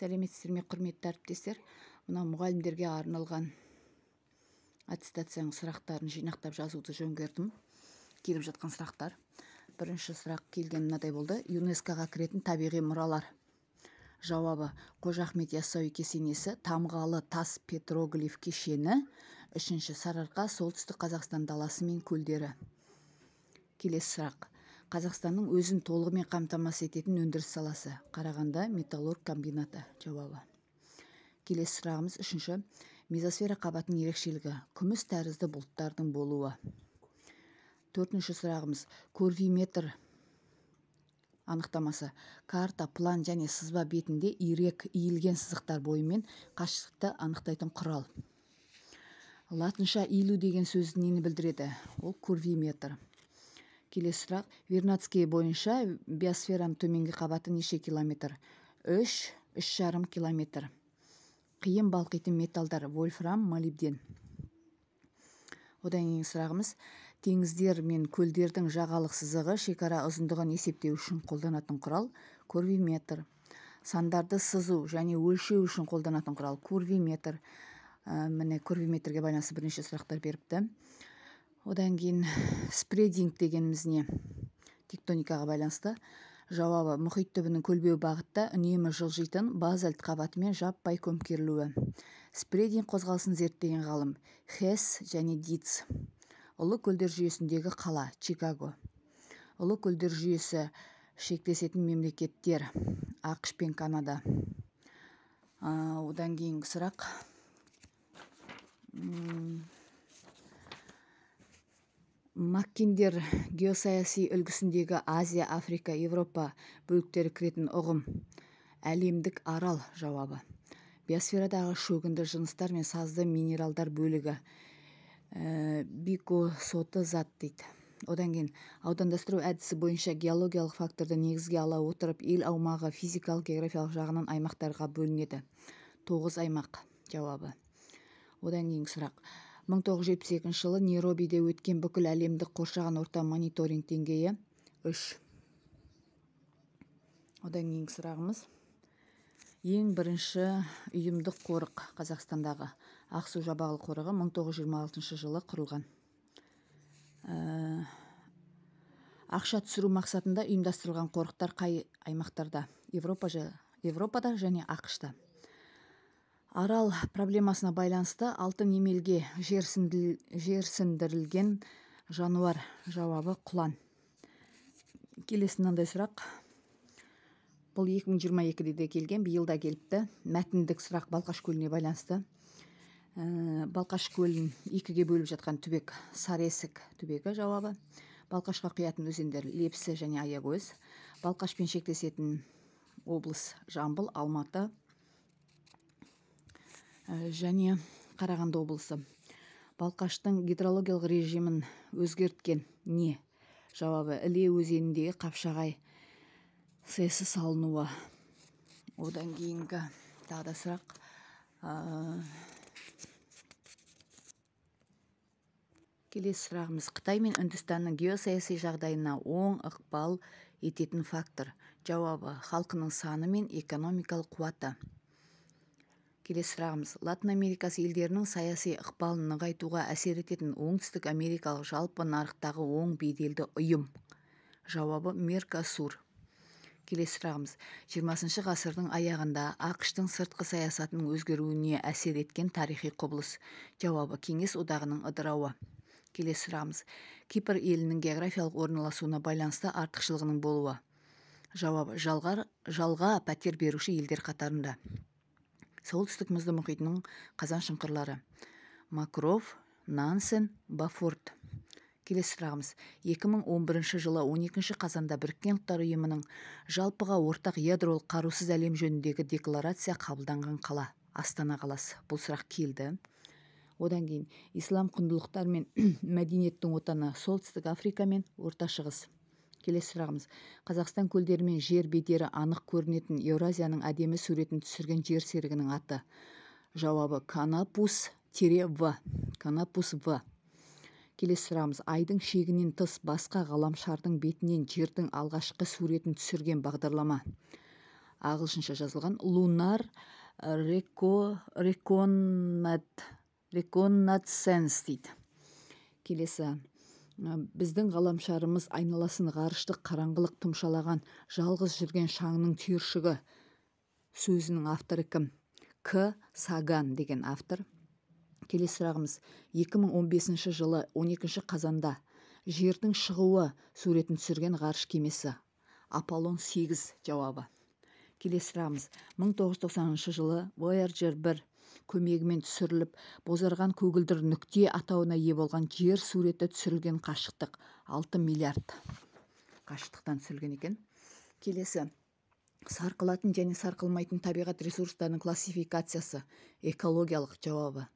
Сәлеметсіздер ме, құрметті әріптестер? Мына мұғалімдерге арналған аттестацияның сұрақтарын жинақтап жазуды жөн көрдім. Келіп жатқан сұрақтар. Бірінші сұрақ келген мынадай болды. ЮНЕСКО-ға кіретін табиғи мұралар. Жауабы: Қожа Ахмет Яссауи кесенесі, Тамғалы тас петроглиф кешені, үшінші Сарыарқа, Солтүстік Қазақстан даласы мен көлдері. Келесі сұрақ. Қазақстанның өзін толығымен қамтамасыз ететін өндіріс саласы. Қарағанды металлург комбинаты жауабы. Келесі сұрағымыз үшінші. Мезосфера қабатының ерекшелігі. Күміс тәрізді бұлттардың болуы. Төртінші сұрағымыз. Курвиметр анықтамасы. Карта, план және сызба бетінде ирек иілген сызықтар бойымен қашықтықты анықтайтын құрал. Латынша иілу деген сөз нені білдіреді? Ол курвиметр. Келесі сұрақ. Вернадский бойынша биосфераның төменгі қабаты неше километр? 3, 3,5 километр. Қиын балқитын металдар: вольфрам, молибден. Одан кейін сұрағымыз: теңіздер мен көлдердің жағалық сызығы шекара ұзындығын есептеу үшін қолданатын құрал курвиметр. Сандарды сызу және өлшеу үшін қолданатын құрал курвиметр. Міне, курвиметрге байланысты бірнеше сұрақтар беріпті. Одан кейін спрединг дегеніміз не? Тектоникаға байланысты. Жауабы: мұхит түбінің көлбеу бағытта үнемі жылжитын базальт қабатымен жаппай көмкерілуі. Спрединг қозғалысын зерттеген ғалым Хесс және Диц. Ұлы көлдер жүйесіндегі қала Чикаго. Ұлы көлдер жүйесі шектесетін мемлекеттер АҚШ пен Канада. Одан кейінгі сұрақ. Маккиндер геосаяси үлгісіндегі Азия, Африка, Европа бөліктері кіретін ұғым. Әлемдік арал жауабы. Биосферадағы шөгінді жыныстар мен сазды минералдар бөлігі. Бикосоты зат дейді. Одан кейін аудандастыру әдісі бойынша геологиялық факторды негізге ала отырып, ел аумағы физикалық, географиялық жағынан аймақтарға бөлінеді. 9 аймақ жауабы. Одан кейінгі сұрақ. 1972 жылы Найробиде өткен бүкіл әлемдік қоршаған орта мониторинг деңгейі 3. Одан кейінгі сұрағымыз. Ең бірінші ұйымдық қорық Қазақстандағы Ақсу Жабағылы қорығы 1926 жылы құрылған. Ақша түсіру мақсатында ұйымдастырылған қорықтар қай аймақтарда? Европада және АҚШ-та. Арал проблемасына байланысты алтын емелге жерсіндірілген жануар жауабы құлан. Келесі мынандай сұрақ. Бұл 2022-де де келген, биыл да келіпті. Мәтіндік сұрақ Балқаш көліне байланысты. Балқаш көлін екіге бөліп жатқан түбек Сарыесік түбегі жауабы. Балқашқа құятын өзендер Лепсі және Аягөз. Балқашпен шектесетін облыс Жамбыл, Алматы және Қарағанды облысы. Балқаштың гидрологиялық режимін өзгерткен не? Жауабы: Іле өзеніндегі Қапшағай СЭС-і салынуы. Одан кейінгі тағы да сұрақ. Келесі сұрағымыз: Қытай мен Үндістанның геосаяси жағдайына оң ықпал ететін фактор. Жауабы: халқының саны мен экономикалық қуаты. Келесі сұрағымыз: Латын Америкасы елдерінің саяси ықпалын нығайтуға әсер ететін Оңтүстік Америкалық жалпы нарықтағы оң беделді ұйым. Жауабы: Меркосур. Келесі сұрағымыз: 20 ғасырдың аяғында АҚШ-тың сыртқы саясатының өзгеруіне әсер еткен тарихи құбылыс. Жауабы: Кеңес Одағының ыдырауы. Келесі сұрағымыз: Кипр елінің географиялық орналасуына байланысты артықшылығының болуы. Жауабы: жалға пәтер беруші елдер қатарында. Солтүстік мұзды мұхитының қазан шұңқырлары. Макров, Нансен, Бафорт. Келесі сұрағымыз: 2011 жылы 12 қазанда Біріккен Ұлттар Ұйымының жалпыға ортақ ядролық қарусыз әлем жөніндегі декларация қабылданған қала Астана қаласы. Бұл сұрақ келді. Одан кейін ислам құндылықтар мен мәдениеттің отаны Солтүстік Африка мен Орта Шығыс. Келесі сұрағымыз: Қазақстан көлдері мен жер бедері анық көрінетін Еуразияның әдемі суретін түсірген жер серігінің аты. Жауабы: Канапус В. Канапус В. Келесі сұрағымыз: Айдың шегінен тыс басқа ғаламшардың бетінен жердің алғашқы суретін түсірген бағдарлама. Ағылшынша жазылған. Lunar Reconnaissance дейді. Келесі. Біздің ғаламшарымыз айналасын ғарыштық қараңғылық тұмшалаған жалғыз жүрген шаңның түйіршігі сөзінің авторы кім? К. Саган деген автор. Келесі сұрағымыз. 2015 жылы 12 қазанда жердің шығуы суретін түсірген ғарыш кемесі Аполлон 8 жауабы. Келесі сұрағымыз. 1990 жылы Voyager 1 көмегімен түсіріліп, бозарған көгілдір нүкте атауына ие болған жер суреті түсірілген қашықтық 6 миллиард қашықтықтан түсірілген екен. Келесі. Сарқылатын және сарқылмайтын табиғат ресурстарының классификациясы экологиялық жауабы.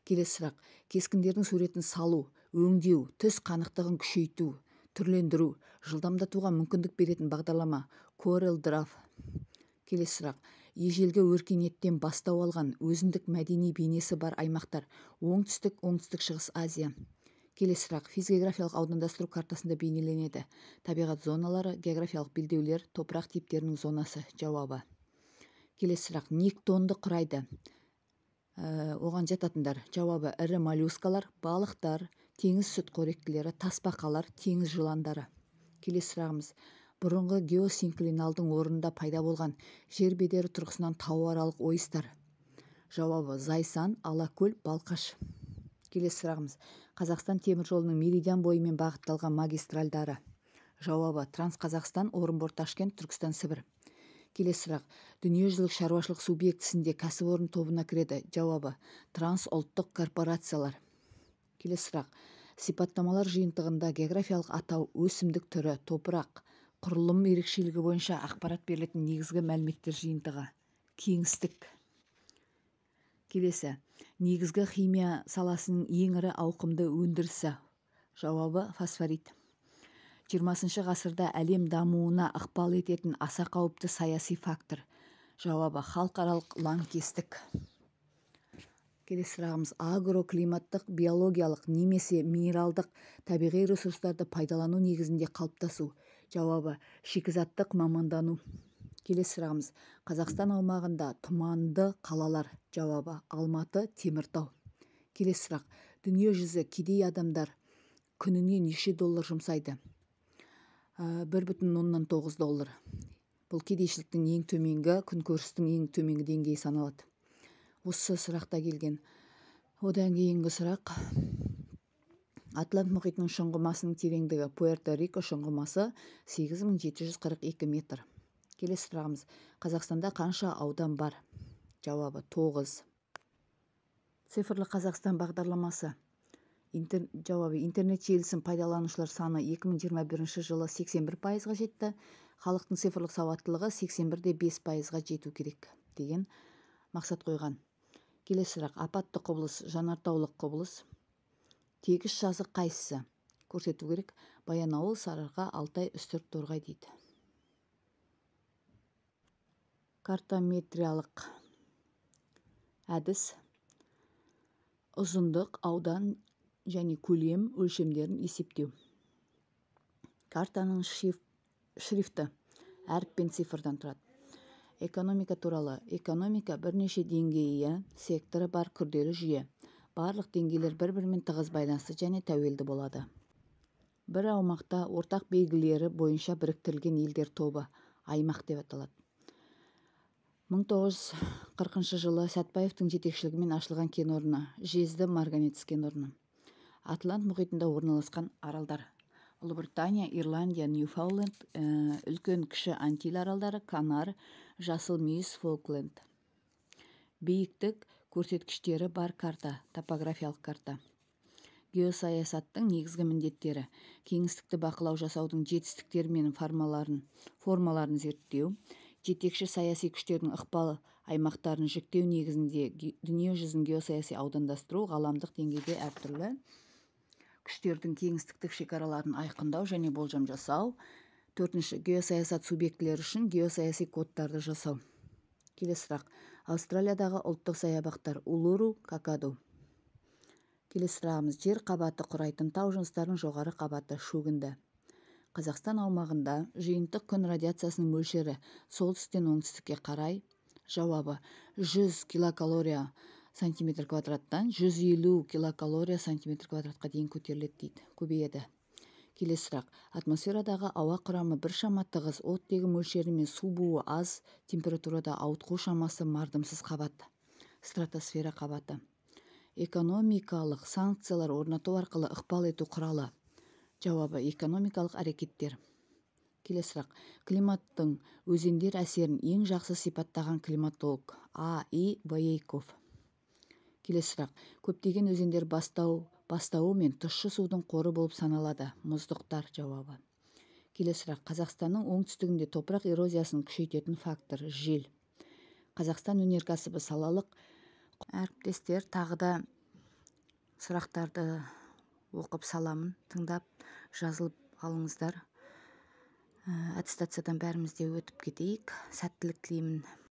Келесі сұрақ. Кескіндердің суретін салу, өңдеу, түс қанықтығын күшейту, түрлендіру, жылдамдатуға мүмкіндік беретін бағдарлама Corel Draw. Келесі сұрақ. Ежелгі өркениеттен бастау алған өзіндік мәдени бейнесі бар аймақтар Оңтүстік, Оңтүстік-Шығыс Азия. Келесі сұрақ. Физиографиялық аудандастыру картасында бейнеленеді. Табиғат зоналары, географиялық белдеулер, топырақ типтерінің зонасы жауабы. Келесі сұрақ. Нектонды құрайды. Оған жататындар жауабы ірі моллюскалар, балықтар, теңіз сүтқоректілері, тасбақалар, теңіз жыландары. Келесі сұрағымыз. Бұрынғы геосинклиналдың орнында пайда болған жер бедері тұрғысынан тауаралық ойыстар. Жауабы Зайсан, Алакөл, Балқаш. Келесі сұрағымыз. Қазақстан темір жолының меридиан бойымен бағытталған магистральдары. Жауабы Трансқазақстан, Орынбор, Ташкент, Түркістан, Сібір. Келесі сұрақ. Дүниежүзілік шаруашылық субъектісінде кәсіпорын тобына кіреді. Жауабы трансұлттық корпорациялар. Келесі сұрақ. Сипаттамалар жиынтығында географиялық атау, өсімдік түрі, топырақ, құрылым ерекшелігі бойынша ақпарат берілетін негізгі мәліметтер жиынтығы. Кеңістік. Келесі. Негізгі химия саласының ең ірі ауқымды өндірісі. Жауабы фосфорит. 20 ғасырда әлем дамуына ықпал ететін аса қауіпті саяси фактор. Жауабы халықаралық лаңкестік. Келесі сұрағымыз. Агроклиматтық, биологиялық немесе минералдық табиғи ресурстарды пайдалану негізінде қалыптасу. Жауабы шикізаттық мамандану. Келесі сұрағымыз. Қазақстан аумағында тұманды қалалар. Жауабы Алматы, Теміртау. Келесі сұрақ. Дүниежүзі кедей адамдар күніне неше доллар жұмсайды? 1,9 доллар. Бұл кедейшіліктің ең төменгі, күнкөрістің ең төменгі деңгейі саналады. Осы сұрақта келген. Одан кейінгі сұрақ. Атлант мұхитының шұңғымасының тереңдігі Пуэрто-Рико шұңғымасы 8742 метр. Келесі сұрағымыз. Қазақстанда қанша аудан бар? Жауабы 9. Цифрлы Қазақстан бағдарламасы. Жауабы интернет желісін пайдаланушылар саны 2021 жылы 81%-ға жетті. Халықтың цифрлық сауаттылығы 81,5%-ға жету керек деген мақсат қойған. Келесі сұрақ. Апатты құбылыс, жанартаулық құбылыс. Тегіс жазық қайсысы? Көрсету керек. Баянауыл, Сарыарқа, Алтай, Үстірт, Торғай дейді. Картометриялық әдіс ұзындық, аудан және көлем өлшемдерін есептеу. Картаның шрифті әріп пен цифрдан тұрады. Экономика туралы. Экономика бірнеше деңгейі, секторы бар күрделі жүйе. Барлық деңгейлер бір-бірімен тығыз байланысты және тәуелді болады. Бір аумақта ортақ белгілері бойынша біріктірілген елдер тобы аймақ деп аталады. 1940 жылы Сәтбаевтың жетекшілігімен ашылған кен орны Жезді марганец кен орны. Атлант мұхитында орналасқан аралдар. Ұлыбритания, Ирландия, Ньюфаундленд, үлкен кіші Антил аралдары, Канар, Жасыл мүйіс, Фолкленд. Биіктік көрсеткіштері бар карта, топографиялық карта. Геосаясаттың негізгі міндеттері: кеңістікті бақылау жасаудың жетістіктері мен формаларын зерттеу, жетекші саяси күштердің ықпал аймақтарын жіктеу негізінде дүниежүзін геосаяси аудандастыру, ғаламдық деңгейде әртүрлі күштердің кеңістіктік шекараларын айқындау және болжам жасау. Төртінші, геосаясат субъектілері үшін геосаяси кодтарды жасау. Келесі сұрақ. Австралиядағы ұлттық саябақтар Улуру, Какаду. Келесі сұрағымыз. Жер қабаты құрайтын тау жыныстарының жоғары қабаты шөгінді. Қазақстан аумағында жиынтық күн радиациясының мөлшері солтүстіктен оңтүстікке қарай. Жауабы: 100 килокалория сантиметр квадраттан 150 килокалория сантиметр квадратқа дейін көтеріледі дейді, көбейеді. Келесі сұрақ. Атмосферадағы ауа құрамы біршама тығыз, оттегі мөлшері мен су буы аз, температурада ауытқу шамасы мардымсыз қабат – стратосфера қабаты. Экономикалық санкциялар орнату арқылы ықпал ету құралы. Жауабы: экономикалық әрекеттер. Келесі сұрақ. Климаттың өзендер әсерін ең жақсы сипаттаған климатолог – А. И. Воейков. Келесі сұрақ. Көптеген өзендер бастауы мен тұщы судың қоры болып саналады – мұздықтар жауабы. Келесі сұрақ. Қазақстанның оңтүстігінде топырақ эрозиясын күшейтетін фактор – жел. Қазақстан өнеркәсібі салалық. Әріптестер, тағы да сұрақтарды оқып саламын, тыңдап, жазылып алыңыздар. Аттестациядан бәріміз де өтіп кетейік. Сәттілік тілеймін.